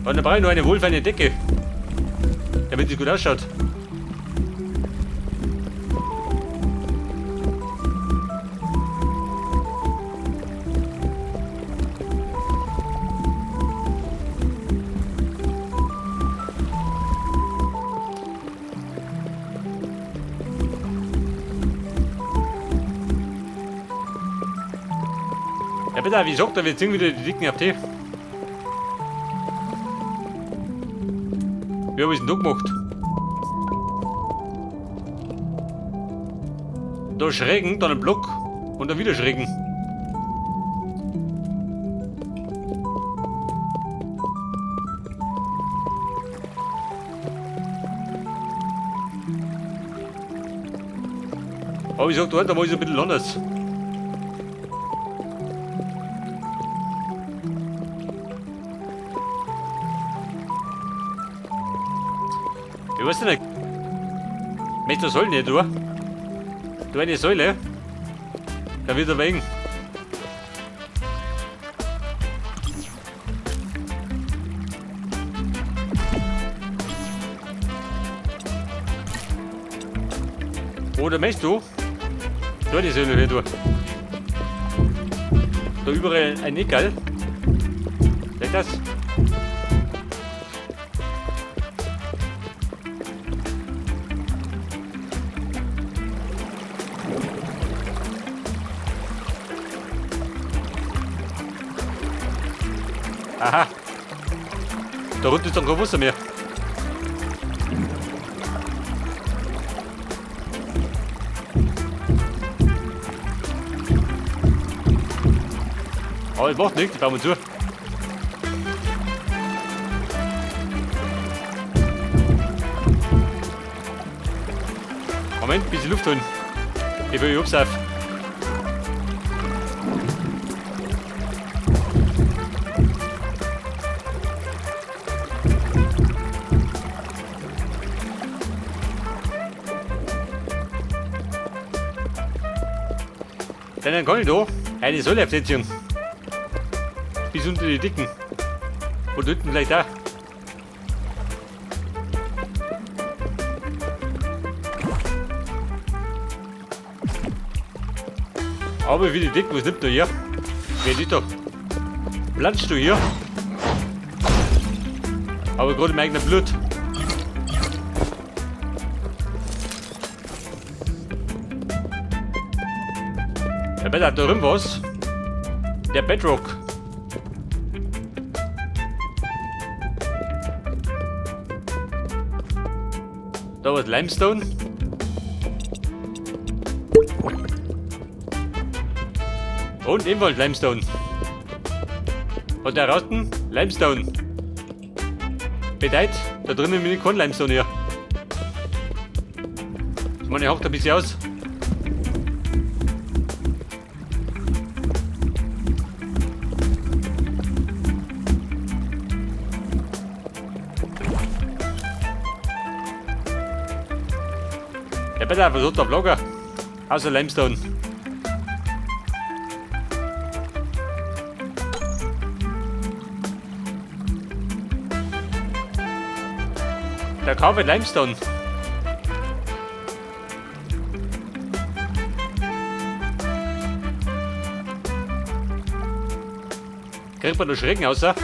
Und da brauche ich nur eine wohlfeine Decke. Damit es gut ausschaut. Ja bitte, wie gesagt, wir ziehen wieder die Dicken auf die. Wie hab ich's denn da gemacht? Da schrägen, dann ein Block und dann wieder schrägen. Aber ich sag, da mach ich ein bisschen anders. Ich weiß nicht. Möchtest du Säule nicht, du? Du eine Säule? Da wird er wegen. Oder möchtest du? Du eine Säule hier, du. Da überall ein Eckerl. Vielleicht das? Aha. Da unten ist dann kein Wasser mehr. Aber es macht nichts, ich baue mal zu. Moment, bisschen Luft holen. Ich will absaufen. Dann kann ich da eine Säule aufsetzen. Bis unter die Dicken. Und unten vielleicht auch. Aber wie die Dicken, was nimmt du hier? Wer die da? Platzt du hier? Aber gerade im eigenen Blut. Ja, bitte, da drüben was. Der Bedrock. Da was Limestone. Und ebenfalls Limestone. Und der Rasten Limestone. Bedeutet, da drinnen bin ich kein Limestone hier. Ich meine, ich haucht ein bisschen aus. Ja, bitte, versucht der Vlogger. Außer Limestone. Der kaufe Limestone. Kriegt man da Schrecken außer?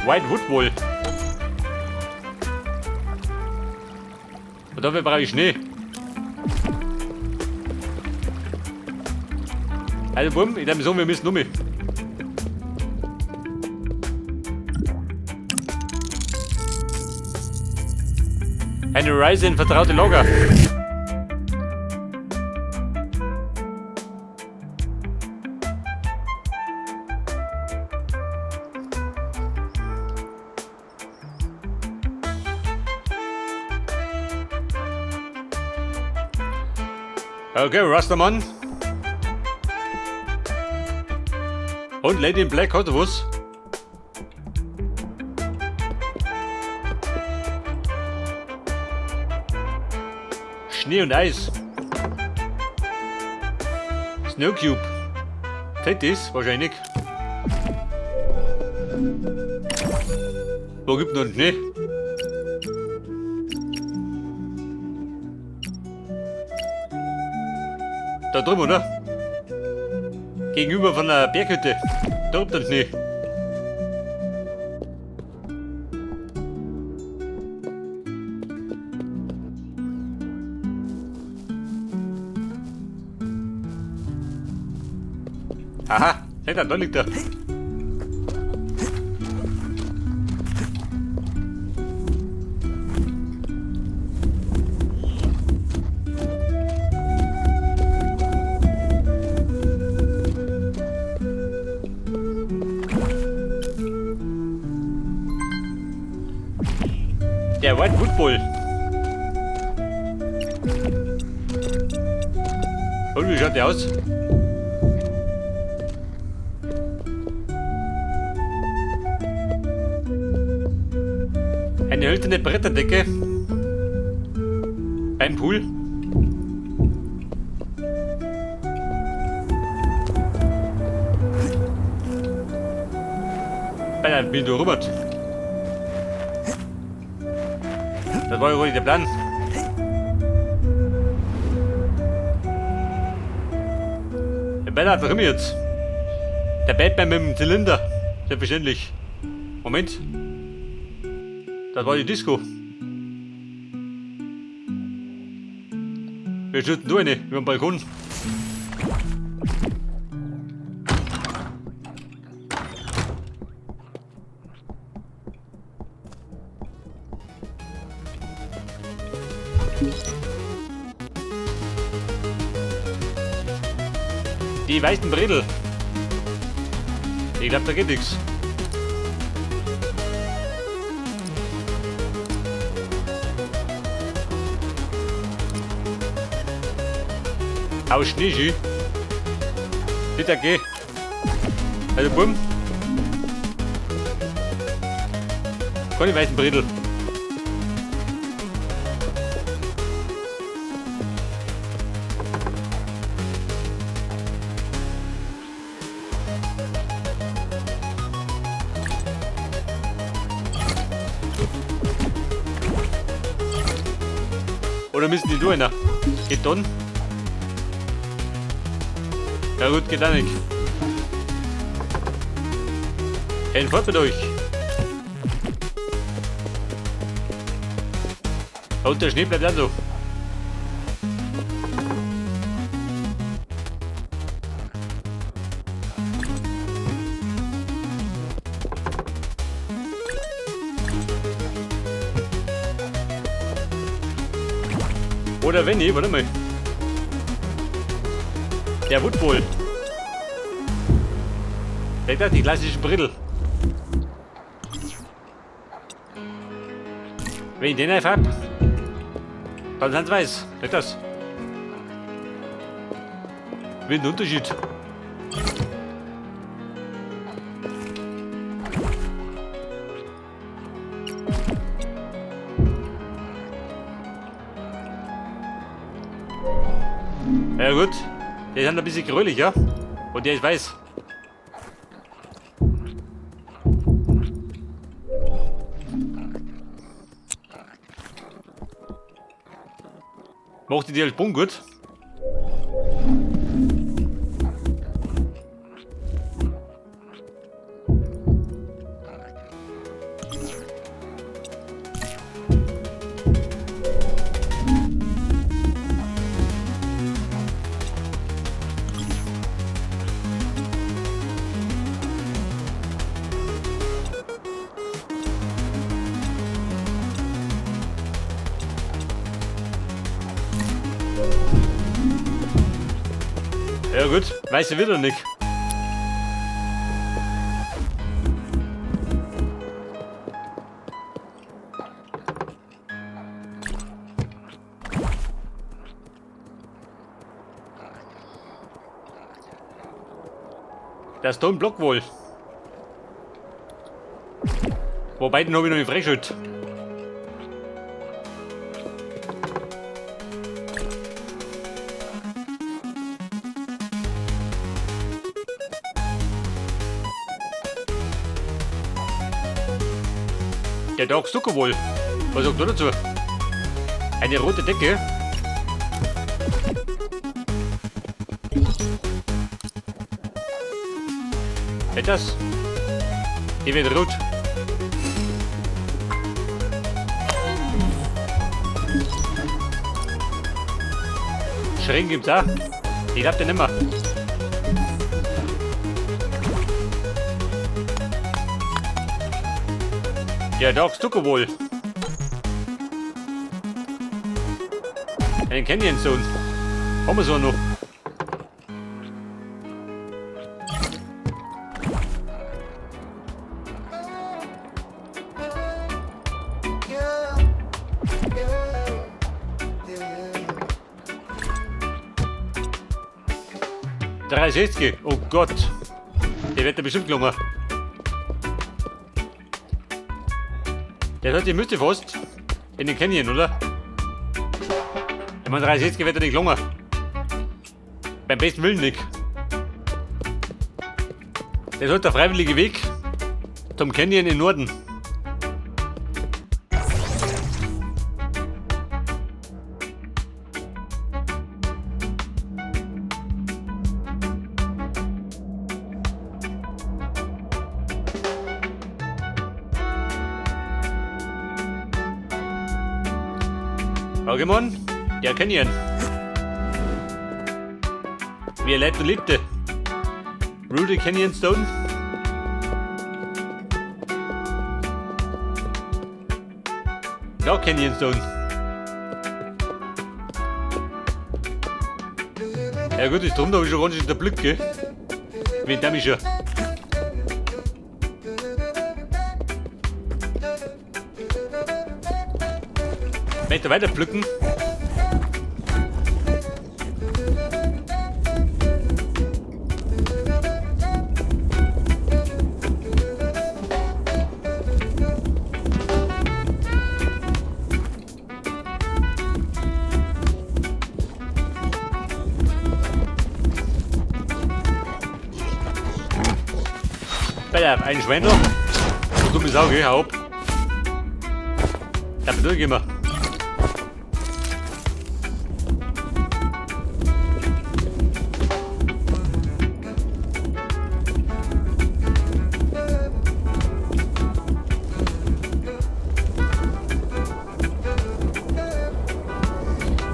White Wood wohl. Und dafür brauche ich Schnee. Also bumm, ich denke so, wir müssen um. Eine Reise in vertraute Lager. Okay, Rastermann. Und Lady in Black hat was? Schnee und Eis. Snow Cube. Fällt das? Wahrscheinlich. Wo gibt noch Schnee? Da drüben, oder? Gegenüber von der Berghütte. Da oben der Schnee. Aha, seht ihr, da liegt er. Der White Wood Bull. Und wie schaut der aus? Eine hölzerne Bretterdecke. Beim Pool. Bei der bin ich rüber. Das war ja wohl nicht der Plan. Der Bella hat doch immer jetzt. Der Batman mit dem Zylinder. Selbstverständlich. Moment. Das war die Disco. Wir schütten du eine über den Balkon. Die weißen Bredel. Ich glaub, da geht nix. Aus Schneeschi. Bitte geh. Also bumm. Keine weißen Bredel. Oder müssen die durch? Geht dann? Ja gut, geht auch nicht. Hey, fort mit euch! Und der Schnee bleibt auch so. Oder wenn nicht, warte mal. Der Woodbull. Der hat die klassischen Brittel. Wenn ich den einfach hab, dann sind's weiß. Seht das? Wie ein Unterschied. Ja gut, der ist ein bisschen grölicher und der ist weiß. Macht die Sprung gut? Ja gut, weiß ich wieder nicht. Der Stone Block wohl. Wobei, den habe ich noch nicht freigeschaltet. Der Dark Stucco. Was sagt du dazu? Eine rote Decke. Das? Die wird rot. Schrägen gibt's auch. Ich glaub den nimmer. Der Dark Stucco wohl. Einen Canyon Zone. Haben wir so noch. 360. Oh Gott. Der wird da bestimmt gelungen. Der hat die müsste fast in den Canyon, oder? Ich meine, 360 wird er nicht gelungen. Beim besten Willen nicht. Das ist halt der freiwillige Weg zum Canyon im Norden. Pokémon, der Canyon. Wie er lebt und lebte. Rude Canyon Stone. Ja, Canyon Stone. Ja gut, ist drum, da hab ich schon ganz schön der Blick, gell? Wen der mich schon. Möchte weiter pflücken. Alter, ein Schwendel. Du dumme Sau, geh, hau ab. Da bin ich immer.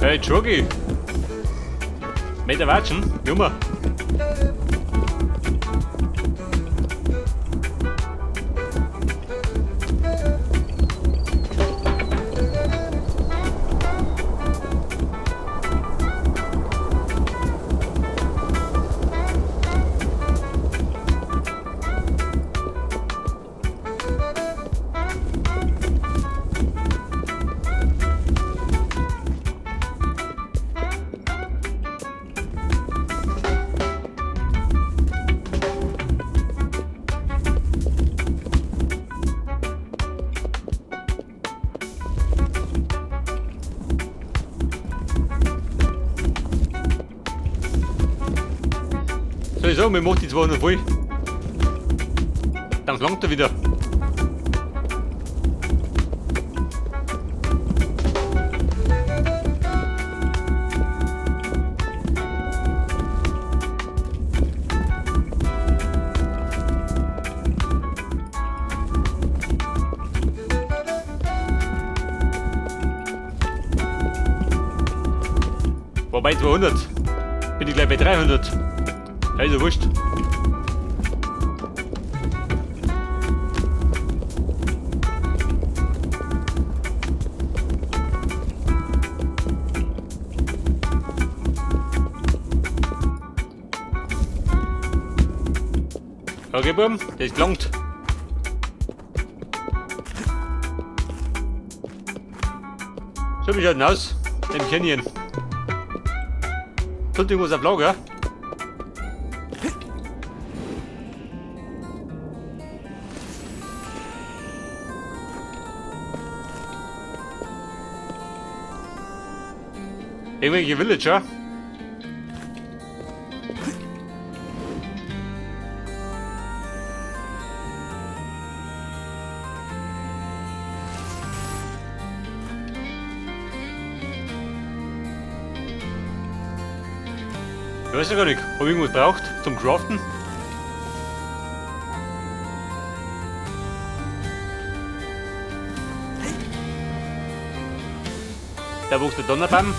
Hey, Jogi. Meter Watschen, Junge. Soll ich sagen, wir machen die 200 voll. Dann langt er wieder. Wobei 200. Bin ich gleich bei 300. Also wurscht. Okay, Buben, das gelangt. So, wie schaut denn aus? Im Canyon. Tut irgendwas auf Lager? Irgendwelche Villager? Ich weiß ja gar nicht, ob ich irgendwas braucht zum Craften. Da wuchs der Donnerbaum.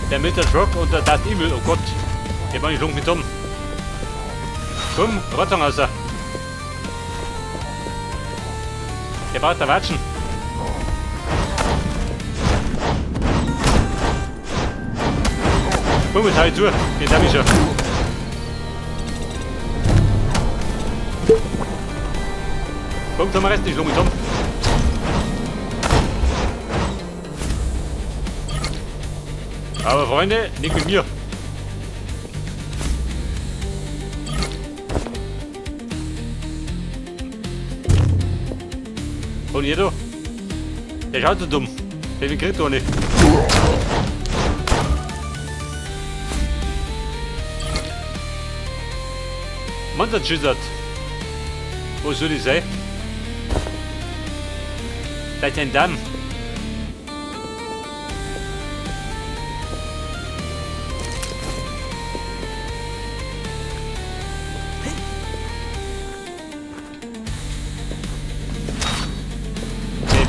Der Mr. Truck und der Dust Evil, oh Gott, der war nicht mit zusammen. Komm, Rotzung raus. Der braucht der Watschen. Komm, jetzt hau ich zu, den hab ich schon. Komm, zum Rest nicht zusammen. Aber Freunde, nicht mit mir. Und ihr da? Der schaut so dumm. Der kriegt doch nicht. Mann, schüssert. Wo soll ich sein? Da ist ein Damm.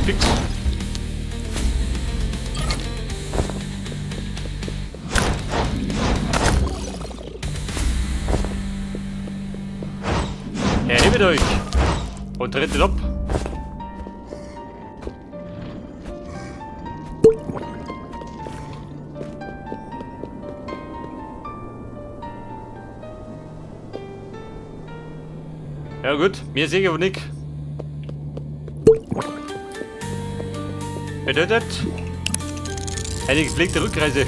Fix. Her mit euch und rettet ab. Ja gut, mir sehe ich aber nicht. Bedeutet, eine gepflegte Rückreise.